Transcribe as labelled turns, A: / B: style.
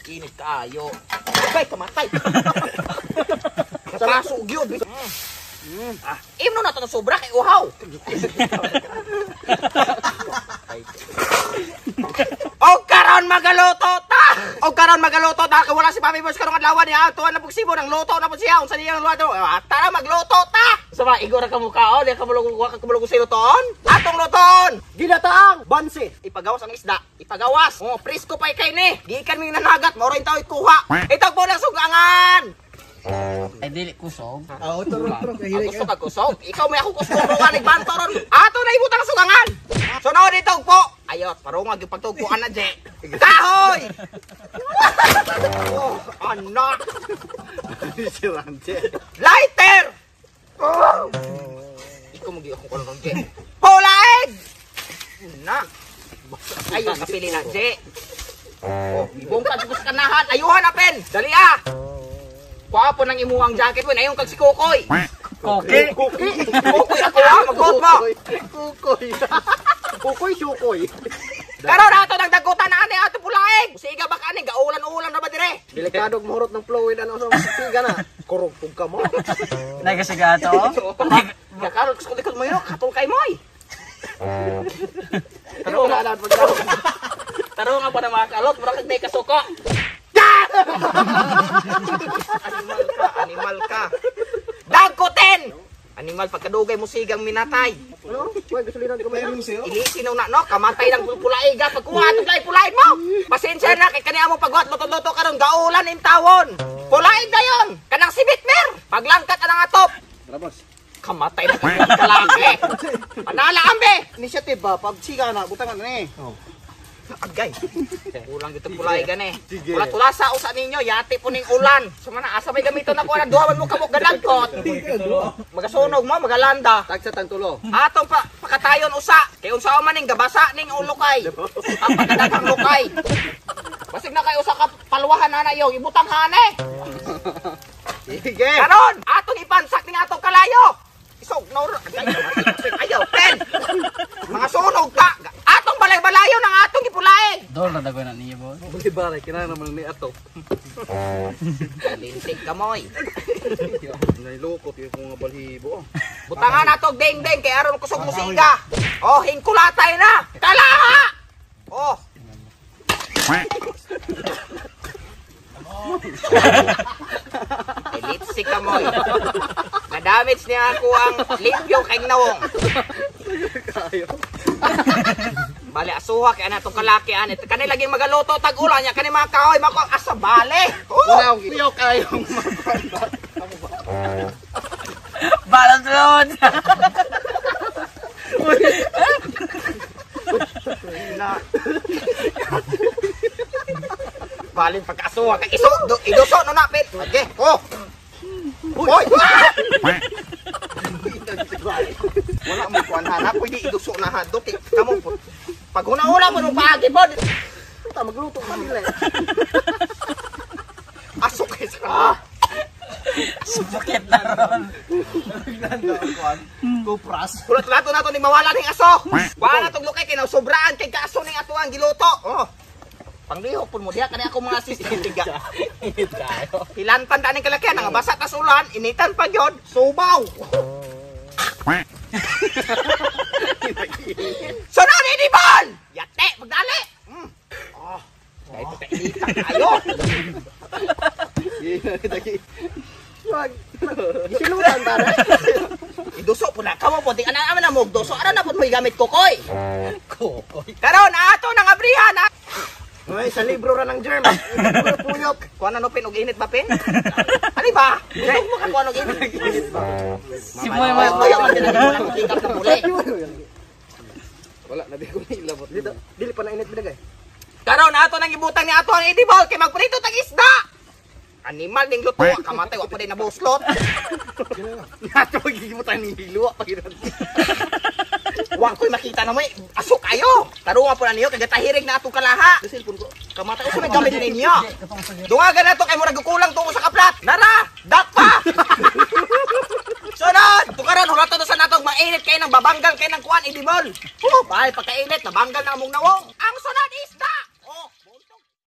A: Init kaayo. Ay, kamatay. Kapaso gyud. Ah, imno na to na sobra kay uhaw. O karon magaluto ta. O karon magaluto ta kay wala si Mami Boys karong adlaw niya atuan na pugsibo nang luto na pud siya unsa niya ang luto. Tara magluto ta. Sama igor ra ka mukha o di ka mulog wa ka mulog sa lutoon. Atong lutoon.
B: Ginataang bansi.
A: Ipagawas ang isda. Ipagawas. Oh, presko pa kay ni. Gikan mi nanagat mao ra taw ikuha. Itag po ng sugangan.
C: Ay dili kusog.
B: Oo, turo turo kay
A: Gusto ka kusog. Ikaw may ako kusog ka nagbanto ron. Ato na ibutang sugangan. Sunod itog po. Ayot, parungag yung pagtugpuan na, Je. Kahoy! Oh, anak.
B: Si Ranje.
A: Lighter! Oh. Ikaw magi ako karon, Je. Pulaig! Na. Ayun, napili na, Je. Oh, ibungkag ko sa kanahan. Ayuhan na, pen. Dali ah. Kuha po ng imuhang jacket, wen. Ayun kag si Kokoy.
C: Koke.
A: Kokoy ako ah, magkuot mo.
B: Kukoy. Kukoy sukoy.
A: Karon ato nang dagutan na ani ato pulaig. Siga ba ka ani gaulan-ulan ra ba dire?
B: Delikado mohurot ng fluid ano sa siga na. Kurog pug ka mo.
C: Nagasigato.
A: Ya karon gusto ko mo yun, katol kay moy.
B: Taro na na pagkaon.
A: Taro nga pa na mga kalot, mura kag day kasuko. Animal ka, animal ka. Dagkoten. Animal pagkadugay mo sigang minatay.
B: Ano? Uy, gasolina di ko may.
A: Ilisin na no, kamatay ng pulaig ka pagkuha atong lay pulaig mo. Pasensya na kay kani amo pagwat luto-luto karon gaulan im tawon. Pulaig dayon kanang sibit mer. Paglangkat anang atop.
B: Tara boss.
A: Kamatay na kalaki. Panala ambe.
B: Initiative ba pag siga na butangan na eh.
A: Agay. Kulang dito pulay gani. Wala tulasa usa ninyo yati po ning ulan. Sumana asa may gamiton ako ana duha man mo kamok gadagkot. Magasunog mo magalanda.
B: Tagsa tang tulo.
A: Atong pa pakatayon usa kay unsa man ning gabasa ning ulukay. Ang pagkadaghang lukay. Basig na kay usa ka paluwahan ana yo ibutang hane.
B: Sige.
A: Karon atong ipansak ning atong kalayo. Isog no ayaw pen. Mga sunog ta. Atong balay-balayo ng atong gipulaig.
C: Dol ra dagoy na niya boss.
B: Bali bare kinahanglan naman ni ato.
A: Lintik ka moy.
B: Nailukot yung mga balhibo.
A: Butangan nato ding-ding kay aron kusog musiga. Oh, hingkulatay na. Kalaha. Oh. Elipsik ka moy. Na-damage niya ako ang limpyo kay nawong. Bale asuha kay ana tong kalaki ani. Kani lagi magaluto tag ulan niya kani mga kahoy mako asa bale. Oh.
B: Wala akong iyo kayong
C: Balance ron.
A: Balin pagkaasuha kay iso iduso no napit. Okay. Oh. Uy. Wala mo kuan hanap pwede iduso na hadto kay kamo po. Pag una-una mo nung paagi pod.
B: Ta magluto ka nila.
A: Asok kay sa.
C: Sakit na ron.
B: Kupras.
A: Kulot lato nato ni mawala ning aso. Wala tong lukay kay sobraan kay kaaso ning ato ang giluto. Oh. Panglihok pud mo diha kani ako mga assistant tiga.
C: Init kayo.
A: Hilantan ta ning kalaki nga basa tas ulan, initan pa gyud, subaw. Sunod ini bol. Yate magdali. Oh. Dahil pagkainitan kayo.
B: Wag. Gisilutan tara.
A: Iduso po na kamo po di ana na mo duso ara na po mo gamit kokoy.
C: Kokoy.
A: Karon ato nang abrihan ha.
B: Uy, sa libro ra ng germ. Puyok.
A: Kuan ano pin og init ba pin? Ano ba? Dugtong mo ka kuan og init.
C: Si Moy Moy.
A: Tuyo man din wala ko hikap na puli.
B: Wala na di ko nilabot. Dito, dili pa na init bidagay.
A: Karon ato nang ibutang ni ato ang edible kay magprito tag isda. Animal ning luto, kamatay wa pa din nabuslot.
B: Nato gigibutan ni hiluwa pa gid.
A: Wa ko'y makita na mo aso kayo. Tarunga po na niyo kay gatahirig na atong kalaha.
B: Sa cellphone ko.
A: Kamatay usa may gamit ninyo. Dungagan na to kay murag kulang tungo sa kaplat. Nara, dakpa. Sunod, tukaran hulaton sa natong mainit kay nang babanggal kay nang kuan edible. Oh, bye pagkainit nabanggal na among nawong. Ang sunod